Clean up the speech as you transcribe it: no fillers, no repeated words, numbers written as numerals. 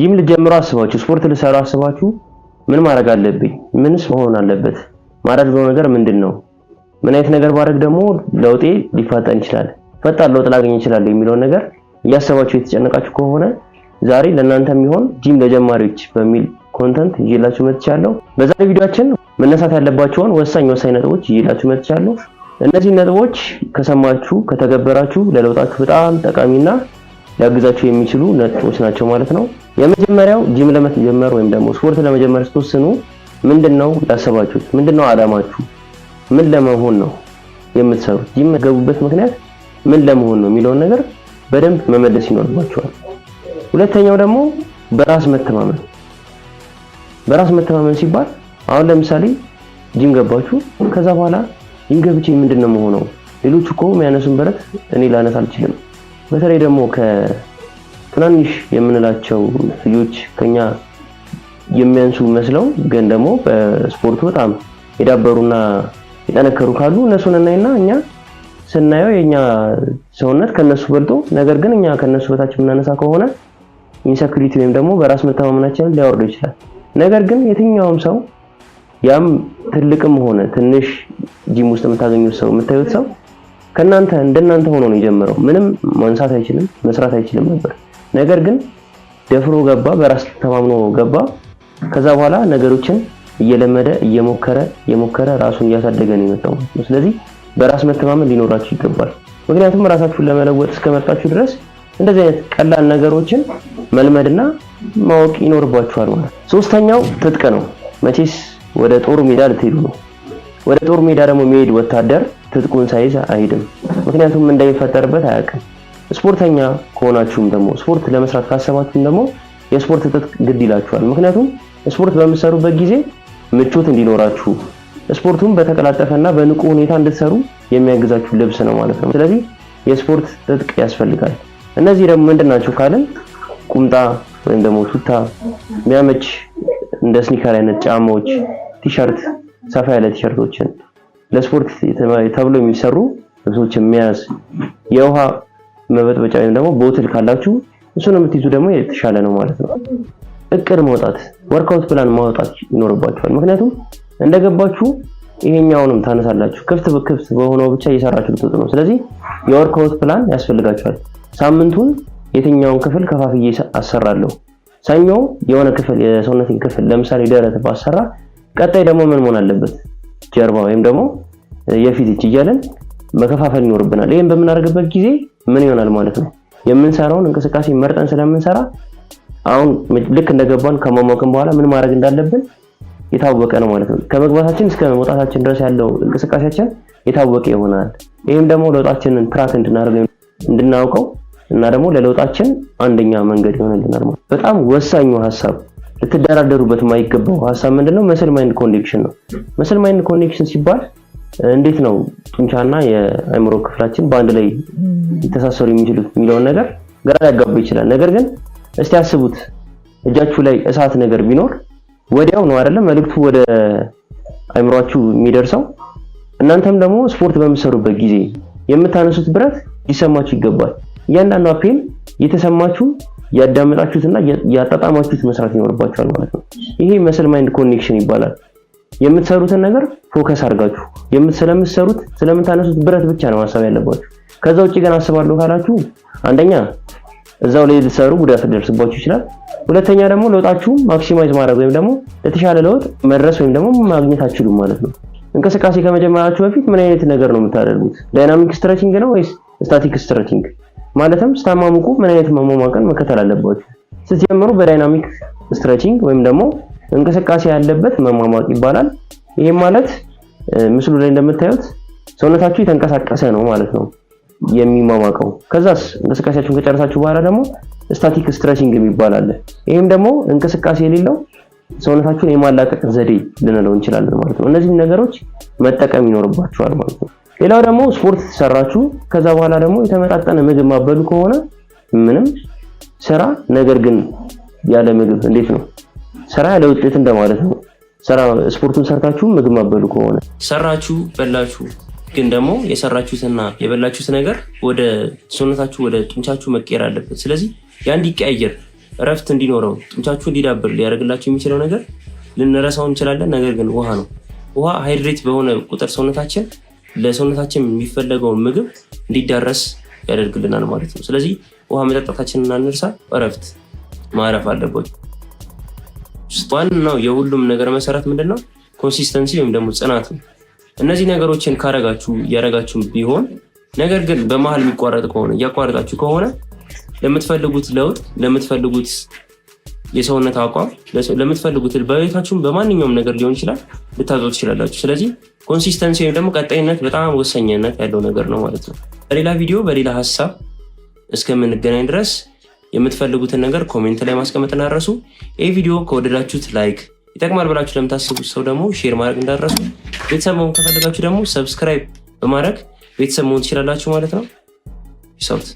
ጂም ልትጀምሩ አስባችሁ፣ ስፖርት ልሰሩ አስባችሁ ምን ማድረግ አለብኝ? ምንስ መሆን አለበት? ማደርገው ነገር ምንድን ነው? ምን አይነት ነገር ባደርግ ደግሞ ለውጤ ሊፋጠን ይችላል፣ ፈጣን ለውጥ ላገኝ ይችላል የሚለውን ነገር እያሰባችሁ የተጨነቃችሁ ከሆነ ዛሬ ለእናንተ የሚሆን ጂም ለጀማሪዎች በሚል content ይዤላችሁ መጥቻለሁ። በዛሬ ቪዲዮአችን መነሳት ያለባቸውን ወሳኝ ወሳኝ ነጥቦች ይዤላችሁ መጥቻለሁ። እነዚህ ነጥቦች ከሰማችሁ ከተገበራችሁ ለለውጣችሁ በጣም ጠቃሚና ሊያግዛችሁ የሚችሉ ነጥቦች ናቸው ማለት ነው። የመጀመሪያው ጂም ለመጀመር ወይም ደግሞ ስፖርት ለመጀመር ስትወስኑ ምንድነው ያሰባችሁት? ምንድነው አላማችሁ? ምን ለመሆን ነው የምትሰሩት? ጂም የገቡበት ምክንያት ምን ለመሆን ነው የሚለውን ነገር በደንብ መመለስ ይኖርባችኋል። ሁለተኛው ደግሞ በራስ መተማመን። በራስ መተማመን ሲባል አሁን ለምሳሌ ጂም ገባችሁ፣ ከዛ በኋላ ጂም ገብቼ ምንድነው የምሆነው? ሌሎቹ እኮ የሚያነሱን ብረት እኔ ላነሳ አልችልም። በተለይ ደግሞ ከትናንሽ የምንላቸው ልጆች ከኛ የሚያንሱ መስለው ግን ደግሞ በስፖርቱ በጣም የዳበሩና የጠነከሩ ካሉ እነሱን እናይና እኛ ስናየው የኛ ሰውነት ከነሱ በልጦ ነገር ግን እኛ ከነሱ በታች የምናነሳ ከሆነ insecurity ወይም ደግሞ በራስ መተማመናችንን ሊያወርደው ይችላል። ነገር ግን የትኛውም ሰው ያም ትልቅም ሆነ ትንሽ ጂም ውስጥ የምታገኙት ሰው የምታዩት ሰው ከናንተ እንደናንተ ሆኖ ነው የጀመረው። ምንም ማንሳት አይችልም፣ መስራት አይችልም ነበር። ነገር ግን ደፍሮ ገባ፣ በራስ ተማምኖ ገባ። ከዛ በኋላ ነገሮችን እየለመደ እየሞከረ እየሞከረ ራሱን እያሳደገ ነው የመጣው ማለት ነው። ስለዚህ በራስ መተማመን ሊኖራችሁ ይገባል። ምክንያቱም ራሳችሁን ለመለወጥ እስከመጣችሁ ድረስ እንደዚህ አይነት ቀላል ነገሮችን መልመድና ማወቅ ይኖርባችኋል ማለት ነው። ሶስተኛው ትጥቅ ነው። መቼስ ወደ ጦር ሜዳ ልትሄዱ ነው። ወደ ጦር ሜዳ ደግሞ የሚሄድ ወታደር ትጥቁን ሳይዝ አይሄድም። ምክንያቱም እንደሚፈጠርበት አያውቅም። ስፖርተኛ ከሆናችሁም ደግሞ ስፖርት ለመስራት ካሰባችሁም ደግሞ የስፖርት ትጥቅ ግድ ይላችኋል። ምክንያቱም ስፖርት በምትሰሩበት ጊዜ ምቾት እንዲኖራችሁ ስፖርቱን በተቀላጠፈና በንቁ ሁኔታ እንድትሰሩ የሚያግዛችሁ ልብስ ነው ማለት ነው። ስለዚህ የስፖርት ትጥቅ ያስፈልጋል። እነዚህ ደግሞ ምንድን ናቸው ካልን ቁምጣ ወይም ደግሞ ቱታ፣ የሚያመች እንደ sneaker አይነት ጫማዎች፣ ቲሸርት፣ ሰፋ ያለ ቲሸርቶችን ለስፖርት ተብሎ የሚሰሩ ልብሶችን መያዝ፣ የውሃ መበጥበጫ ወይም ደግሞ bottle ካላችሁ እሱን የምትይዙ ደግሞ የተሻለ ነው ማለት ነው። እቅድ ማውጣት፣ workout plan ማውጣት ይኖርባችኋል። ምክንያቱም እንደገባችሁ ይሄኛውንም ታነሳላችሁ። ክፍት ክፍት በሆነው ብቻ እየሰራችሁ ልትወጡ ነው። ስለዚህ የ workout plan ያስፈልጋችኋል። ሳምንቱን የትኛውን ክፍል ከፋፍዬ አሰራለሁ? ሰኞ የሆነ ክፍል የሰውነቴን ክፍል ለምሳሌ ደረት ባሰራ፣ ቀጣይ ደግሞ ምን መሆን አለበት? ጀርባ ወይም ደግሞ የፊት እጅ እያለን መከፋፈል ይኖርብናል። ይሄን በምናደርግበት ጊዜ ምን ይሆናል ማለት ነው? የምንሰራውን እንቅስቃሴ መርጠን ስለምንሰራ አሁን ልክ እንደገባን ከማሞቅን በኋላ ምን ማድረግ እንዳለብን የታወቀ ነው ማለት ነው። ከመግባታችን እስከ መውጣታችን ድረስ ያለው እንቅስቃሴያችን የታወቀ ይሆናል። ይህም ደግሞ ለውጣችንን track እንድናደርግ እንድናውቀው እና ደግሞ ለለውጣችን አንደኛ መንገድ ይሆንልናል ማለት። በጣም ወሳኙ ሀሳብ ልትደራደሩበት የማይገባው ሀሳብ ምንድነው? Muscle mind connection ነው። Muscle mind connection ሲባል እንዴት ነው ጡንቻና የአእምሮ ክፍላችን በአንድ ላይ ሊተሳሰሩ የሚችሉት የሚለውን ነገር ግራ ሊያጋባ ይችላል። ነገር ግን እስቲ አስቡት፣ እጃችሁ ላይ እሳት ነገር ቢኖር ወዲያው ነው አይደለም መልእክቱ ወደ አእምሯችሁ የሚደርሰው። እናንተም ደግሞ ስፖርት በምትሰሩበት ጊዜ የምታነሱት ብረት ሊሰማችሁ ይገባል። እያንዳንዷ pain እየተሰማችሁ ያዳመጣችሁትና ያጣጣማችሁት መስራት ይኖርባችኋል ማለት ነው። ይሄ muscle mind connection ይባላል። የምትሰሩትን ነገር focus አድርጋችሁ ስለምትሰሩት ስለምታነሱት ብረት ብቻ ነው ማሰብ ያለባችሁ። ከዛ ውጭ ግን አስባለሁ ካላችሁ አንደኛ እዛው ላይ ልትሰሩ ጉዳት ሊደርስባችሁ ይችላል። ሁለተኛ ደግሞ ለውጣችሁ maximize ማድረግ ወይም ደግሞ ለተሻለ ለውጥ መድረስ ወይም ደግሞ ማግኘት አትችሉም ማለት ነው። እንቅስቃሴ ከመጀመራችሁ በፊት ምን አይነት ነገር ነው የምታደርጉት? Dynamic stretching ነው ወይስ static stretching? ማለትም ስታሟሙቁ ምን አይነት መሟሟቅን መከተል አለባችሁ? ስትጀምሩ በ dynamic stretching ወይም ደግሞ እንቅስቃሴ ያለበት መሟሟቅ ይባላል። ይሄም ማለት ምስሉ ላይ እንደምታዩት ሰውነታችሁ የተንቀሳቀሰ ነው ማለት ነው የሚሟሟቀው። ከዛስ እንቅስቃሴያችሁን ከጨረሳችሁ በኋላ ደግሞ static stretching የሚባል አለ። ይሄም ደግሞ እንቅስቃሴ የሌለው ሰውነታችሁን የማላቀቅ ዘዴ ልንለው እንችላለን ማለት ነው። እነዚህን ነገሮች መጠቀም ይኖርባችኋል ማለት ነው። ሌላው ደግሞ ስፖርት ሰራችሁ ከዛ በኋላ ደግሞ የተመጣጠነ ምግብ ማበሉ ከሆነ ምንም ስራ ነገር ግን ያለ ምግብ እንዴት ነው? ስራ ያለ ውጤት እንደማለት ነው። ስራ ስፖርቱን ሰርታችሁ ምግብ ማበሉ ከሆነ ሰራችሁ በላችሁ፣ ግን ደግሞ የሰራችሁትና የበላችሁት ነገር ወደ ሰውነታችሁ ወደ ጡንቻችሁ መቀየር አለበት። ስለዚህ ያ እንዲቀያየር እረፍት እንዲኖረው፣ ጡንቻችሁ እንዲዳብር ሊያደርግላችሁ የሚችለው ነገር ልንረሳው እንችላለን። ነገር ግን ውሃ ነው። ውሃ hydrate በሆነ ቁጥር ሰውነታችን ለሰውነታችን የሚፈለገውን ምግብ እንዲዳረስ ያደርግልናል ማለት ነው። ስለዚህ ውሃ መጠጣታችንን አንርሳ። እረፍት ማረፍ አለባችሁ። ዋናው የሁሉም ነገር መሰረት ምንድን ነው? Consistency ወይም ደግሞ ጽናት ነው። እነዚህ ነገሮችን ካረጋችሁ፣ እያረጋችሁ ቢሆን፣ ነገር ግን በመሀል የሚቋረጥ ከሆነ፣ እያቋረጣችሁ ከሆነ፣ ለምትፈልጉት ለውጥ፣ ለምትፈልጉት የሰውነት አቋም፣ ለምትፈልጉት በቤታችሁም በማንኛውም ነገር ሊሆን ይችላል፣ ልታጡ ትችላላችሁ። ስለዚህ consistency ወይም ደግሞ ቀጣይነት በጣም ወሳኝነት ያለው ነገር ነው ማለት ነው። በሌላ ቪዲዮ በሌላ ሀሳብ እስከምንገናኝ ድረስ የምትፈልጉትን ነገር comment ላይ ማስቀመጥ እንዳትረሱ። ይህ ቪዲዮ ከወደዳችሁት like፣ ይጠቅማል ብላችሁ ለምታስቡት ሰው ደግሞ share ማድረግ እንዳትረሱ። ቤተሰብ መሆን ከፈለጋችሁ ደግሞ subscribe በማድረግ ቤተሰብ መሆን ትችላላችሁ ማለት ነው። Peace out.